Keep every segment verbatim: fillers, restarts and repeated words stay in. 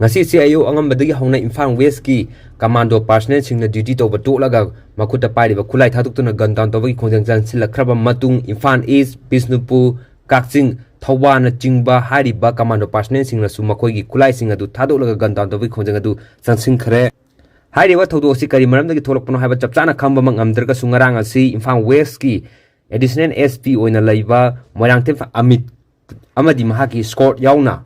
ꯉꯁꯤꯁꯦ ꯑꯌꯨꯛ ꯑꯉꯟꯕꯗꯒꯤ ꯍꯧꯅ ꯏꯝꯐꯥꯜ ꯋꯦꯁꯀꯤ ꯀꯃꯥꯟꯗꯣ ꯄꯥꯔꯁꯅꯦꯜꯁꯤꯡꯅ ꯗ꯭ꯌꯨꯇꯤ ꯇꯧꯕ ꯇꯣꯛꯂꯒ ꯃꯈꯨꯠꯇ ꯄꯥꯏꯔꯤꯕ ꯈꯨꯠꯂꯥꯏ ꯊꯥꯗꯣꯛꯇꯨꯅ ꯒꯟ ꯗꯥꯎꯟ ꯇꯧꯕꯒꯤ ꯈꯣꯡꯖꯪ ꯆꯪꯁꯤꯜꯂꯛꯈ꯭ꯔꯕ ꯃꯇꯨꯡ ꯏꯝꯐꯥꯜ ꯏꯁ, ꯕꯤꯁꯅꯨꯄꯨꯔ, ꯀꯛꯆꯤꯡ, ꯊꯧꯕꯥꯜꯅꯆꯤꯡꯕ ꯍꯥꯏꯔꯤꯕ ꯀꯃꯥꯟꯗꯣ ꯄꯥꯔꯁꯅꯦꯜꯁꯤꯡꯅꯁꯨ ꯃꯈꯣꯏꯒꯤ ꯈꯨꯠꯂꯥꯏꯁꯤꯡ ꯑꯗꯨ ꯊꯥꯗꯣꯛꯂꯒ ꯒꯟ ꯗꯥꯎꯟ ꯇꯧꯕꯒꯤ ꯈꯣꯡꯖꯪ ꯑꯗꯨ ꯆꯪꯁꯤꯟꯈ꯭ꯔꯦ꯫ ꯍꯥꯏꯔꯤꯕ ꯊꯧꯗꯣꯛ ꯑꯁꯤ ꯀꯔꯤ ꯃꯔꯝꯗꯒꯤ ꯊꯣꯛꯂꯛꯄꯅꯣ ꯍꯥꯏꯕ ꯆꯞ ꯆꯥꯅ ꯈꯪꯕꯃꯛ ꯉꯝꯗ꯭ꯔꯒꯁꯨ, ꯉꯔꯥꯡ ꯑꯁꯤ ꯏꯝꯐꯥꯜ ꯋꯦꯁꯀꯤ ꯑꯦꯗꯤꯁꯅꯦꯜ ꯑꯦꯁ ꯄꯤ ꯑꯣꯏꯅ ꯂꯩꯕ ꯃꯣꯏꯔꯥꯡꯊꯦꯝ ꯑꯃꯤꯠ ꯑꯃꯗꯤ ꯃꯍꯥꯛꯀꯤ ꯏꯁꯀꯣꯔꯠ ꯌꯥꯎꯅ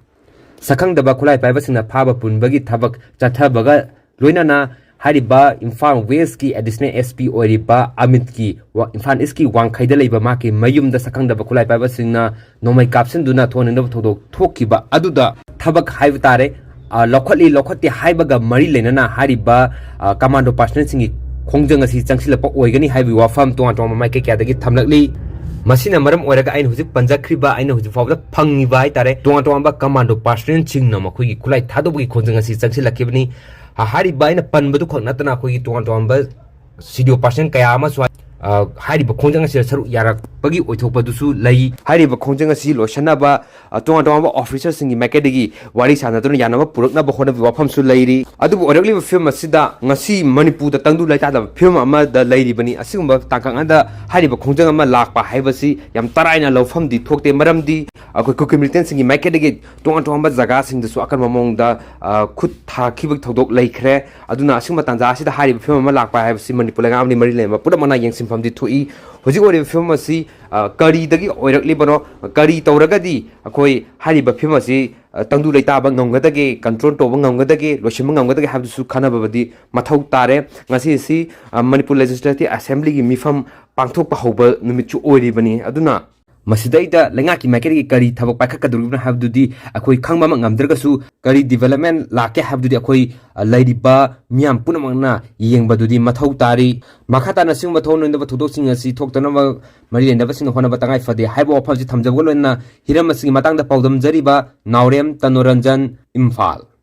ꯁꯛꯈꯪꯗꯕ ꯈꯨꯠꯂꯥꯏ ꯄꯥꯏꯕꯁꯤꯡꯅ ꯐꯥꯕ ꯄꯨꯟꯕꯒꯤ ꯊꯕꯛ ꯆꯠꯊꯕꯒ ꯂꯣꯏꯅꯅ ꯍꯥꯏꯔꯤꯕ ꯏꯝꯐꯥꯜ ꯋꯦꯁꯀꯤ ꯑꯦꯗꯤꯁꯅꯦꯜ ꯑꯦꯁ ꯄꯤ ꯑꯣꯏꯔꯤꯕ ꯑꯃꯤꯠꯀꯤ ꯋꯥ-, ꯏꯝꯐꯥꯜ ꯏꯁꯀꯤ ꯋꯥꯡꯈꯩꯗ ꯂꯩꯕ ꯃꯍꯥꯛꯀꯤ ꯃꯌꯨꯝꯗ ꯁꯛꯈꯪꯗꯕ ꯈꯨꯠꯂꯥꯏ ꯄꯥꯏꯕꯁꯤꯡꯅ ꯅꯣꯡꯃꯩ ꯀꯥꯞꯁꯤꯟꯗꯨꯅ ꯊꯣꯛꯍꯟꯅꯤꯡꯗꯕ ꯊꯧꯗꯣꯛ ꯊꯣꯛꯈꯤꯕ ꯑꯗꯨꯗ ꯊꯕꯛ ꯍꯥꯏꯕ ꯇꯥꯔꯦ, ꯑ, ꯂꯧꯈꯠꯂꯤ ꯂꯧꯈꯠꯇꯦ ꯍꯥꯏꯕꯒ ꯃꯔꯤ ꯂꯩꯅꯅ ꯍꯥꯏꯔꯤꯕ, ꯑ, ꯀꯃꯥꯟꯗꯣ ꯄꯥꯔꯁꯅꯦꯜꯁꯤꯡꯒꯤ ꯈꯣꯡꯖꯪ ꯑꯁꯤ ꯆꯪꯁꯤꯜꯂꯛꯄ ꯑꯣꯏꯒꯅꯤ ꯍꯥꯏꯕꯒꯤ ꯋꯥꯐꯝ ꯇꯣꯉꯥꯟ ꯇꯣꯉꯥꯟꯕ ꯃꯥꯏꯀꯩ ꯀꯌꯥꯗꯒꯤ ꯊꯝꯂꯛꯂꯤ꯫ ꯃꯁꯤꯅ ꯃꯔꯝ ꯑꯣꯏꯔꯒ ꯑꯩꯅ ꯍꯧꯖꯤꯛ ꯄꯟꯖꯈ꯭ꯔꯤꯕ, ꯑꯩꯅ ꯍꯧꯖꯤꯛ ꯐꯥꯎꯕꯗ ꯐꯪꯉꯤꯕ ꯍꯥꯏꯇꯥꯔꯦ, ꯇꯣꯉꯥꯟ ꯇꯣꯉꯥꯟꯕ ꯀꯃꯥꯟꯗꯣ ꯄꯥꯔꯁꯅꯦꯜꯁꯤꯡꯅ ꯃꯈꯣꯏꯒꯤ ꯈꯨꯠꯂꯥꯏ ꯊꯥꯗꯣꯛꯄꯒꯤ ꯈꯣꯡꯖꯪ ꯑꯁꯤ ꯆꯪꯁꯤꯜꯂꯛꯈꯤꯕꯅꯤ꯫ ꯑ, ꯍꯥꯏꯔꯤꯕ ꯑꯩꯅ ꯄꯟꯕꯗꯨ ꯈꯛ ꯅꯠꯇꯅ ꯑꯩꯈꯣꯏꯒꯤ ꯇꯣꯉꯥꯟ ꯇꯣꯉꯥꯟꯕ ꯁꯤꯗꯤꯑꯣ ꯄꯥꯔꯁꯟ ꯀꯌꯥ ꯑꯃꯁꯨ, ꯑ, ꯍꯥꯏꯔꯤꯕ ꯈꯣꯡꯖꯪ ꯑꯁꯤꯗ ꯁꯔꯨꯛ ꯌꯥꯔꯛꯄꯒꯤ ꯑꯣꯏꯊꯣꯛꯄꯗꯨꯁꯨ ꯂꯩ꯫ ꯍꯥꯏꯔꯤꯕ ꯈꯣꯡꯖꯪ ꯑꯁꯤ ꯂꯣꯏꯁꯤꯟꯅꯕ, ꯑ, ꯇꯣꯉꯥꯟ ꯇꯣꯉꯥꯟꯕ ꯑꯣꯐꯤꯁꯔꯁꯤꯡꯒꯤ ꯃꯥꯏꯀꯩꯗꯒꯤ ꯋꯥꯔꯤ ꯁꯥꯟꯅꯗꯨꯅ ꯌꯥꯅꯕ ꯄꯨꯔꯛꯅꯕ ꯍꯣꯠꯅꯕꯒꯤ ꯋꯥꯐꯝꯁꯨ ꯂꯩꯔꯤ꯫ ꯑꯗꯨꯕꯨ ꯑꯣꯏꯔꯛꯂꯤꯕ ꯐꯤꯕꯝ ꯑꯁꯤꯗ ꯉꯁꯤ ꯃꯅꯤꯄꯨꯔꯗ ꯇꯪꯗꯨ ꯂꯩꯇꯥꯗꯕ ꯐꯤꯕꯝ ꯑꯃꯗ ꯂꯩꯔꯤꯕꯅꯤ꯫ ꯑꯁꯤꯒꯨꯝꯕ ꯇꯥꯡꯀꯛ ꯑꯃꯗ ꯍꯥꯏꯔꯤꯕ ꯈꯣꯡꯖꯪ ꯑꯃ ꯂꯥꯛꯄ ꯍꯥꯏꯕꯁꯤ ꯌꯥꯝ ꯇꯔꯥꯏꯅ ꯂꯧꯐꯝꯗꯤ ꯊꯣꯛꯇꯦ꯫ ꯃꯔꯝꯗꯤ ꯑꯩꯈꯣꯏ ꯀꯨꯀꯤ ꯃꯤꯂꯤꯇꯦꯟꯁꯤꯡꯒꯤ ꯃꯥꯏꯀꯩꯗꯒꯤ ꯇꯣꯉꯥꯟ ꯇꯣꯉꯥꯟꯕ ꯖꯒꯥꯁꯤꯡꯗꯁꯨ ꯑꯀꯟꯕ ꯃꯑꯣꯡꯗ, ꯑ, ꯈꯨꯠ ꯊꯥꯈꯤꯕꯒꯤ ꯊꯧꯗꯣꯛ ꯂꯩꯈ꯭ꯔꯦ꯫ ꯑꯗꯨꯅ ꯑꯁꯤꯒꯨꯝꯕ ꯇꯥꯟꯖꯥ ꯑꯁꯤꯗ ꯍꯥꯏꯔꯤꯕ ꯐꯤꯕꯝ ꯑꯃ ꯂꯥꯛꯄ ꯍꯥꯏꯕꯁꯤ ꯃꯅꯤꯄꯨꯔ ꯂꯩꯉꯥꯛ ꯑꯃꯗꯤ ꯃꯔꯤ ꯂꯩꯅꯕ ꯄꯨꯝꯅꯃꯛꯅ ꯌꯦꯡꯁꯤꯟꯐꯝꯗꯤ ꯊꯣꯛꯏ꯫ ꯍꯧꯖꯤꯛ ꯑꯣꯏꯔꯤꯕ ꯐꯤꯕꯝ ꯑꯁꯤ, ꯑ, ꯀꯔꯤꯗꯒꯤ ꯑꯣꯏꯔꯛꯂꯤꯕꯅꯣ, ꯀꯔꯤ ꯇꯧꯔꯒꯗꯤ ꯑꯩꯈꯣꯏ ꯍꯥꯏꯔꯤꯕ ꯐꯤꯕꯝ ꯑꯁꯤ, ꯑ, ꯇꯪꯗꯨ ꯂꯩꯇꯥꯕ ꯉꯝꯒꯗꯒꯦ, ꯀꯟꯇ꯭ꯔꯣꯜ ꯇꯧꯕ ꯉꯝꯒꯗꯒꯦ, ꯂꯣꯏꯁꯤꯟꯕ ꯉꯝꯒꯗꯒꯦ ꯍꯥꯏꯕꯗꯨꯁꯨ ꯈꯟꯅꯕꯕꯨꯗꯤ ꯃꯊꯧ ꯇꯥꯔꯦ꯫ ꯉꯁꯤ ꯑꯁꯤ, ꯑ, ꯃꯅꯤꯄꯨꯔ ꯂꯦꯖꯤꯁꯂꯦꯇꯤꯚ ꯑꯦꯁꯦꯝꯕ꯭ꯂꯤꯒꯤ ꯃꯤꯐꯝ ꯄꯥꯡꯊꯣꯛꯄ ꯍꯧꯕ ꯅꯨꯃꯤꯠꯁꯨ ꯑꯣꯏꯔꯤꯕꯅꯤ꯫ ꯑꯗꯨꯅ ꯃꯁꯤꯗꯩꯗ ꯂꯩꯉꯥꯛꯀꯤ ꯃꯥꯏꯀꯩꯗꯒꯤ ꯀꯔꯤ ꯊꯕꯛ ꯄꯥꯏꯈꯠꯀꯗꯧꯔꯤꯕꯅꯣ ꯍꯥꯏꯕꯗꯨꯗꯤ ꯑꯩꯈꯣꯏ ꯈꯪꯕꯃꯛ ꯉꯝꯗ꯭ꯔꯒꯁꯨ, ꯀꯔꯤ ꯗꯤꯕꯦꯂꯞꯃꯦꯟ ꯂꯥꯛꯀꯦ ꯍꯥꯏꯕꯗꯨꯗꯤ ꯑꯩꯈꯣꯏ, ꯑ, ꯂꯩꯔꯤꯕ ꯃꯤꯌꯥꯝ ꯄꯨꯝꯅꯃꯛꯅ ꯌꯦꯡꯕꯗꯨꯗꯤ ꯃꯊꯧ ꯇꯥꯔꯤ꯫ ꯃꯈꯥ ꯇꯥꯅ ꯁꯤꯒꯨꯝꯕ ꯊꯣꯛꯍꯟꯅꯤꯡꯗꯕ ꯊꯧꯗꯣꯛꯁꯤꯡ ꯑꯁꯤ ꯊꯣꯛꯇꯅꯕ ꯃꯔꯤ ꯂꯩꯅꯕꯁꯤꯡꯅ ꯍꯣꯠꯅꯕ ꯇꯉꯥꯏ ꯐꯗꯦ ꯍꯥꯏꯕ ꯋꯥꯐꯝꯁꯤ ꯊꯝꯖꯕꯒ ꯂꯣꯏꯅꯅ ꯍꯤꯔꯝ ꯑꯁꯤꯒꯤ ꯃꯇꯥꯡꯗ ꯄꯥꯎꯗꯝꯖꯔꯤꯕ ꯅꯥꯎꯔꯦꯝ ꯇꯅꯣꯔꯟꯖꯟ, ꯏꯝꯐꯥꯜ꯫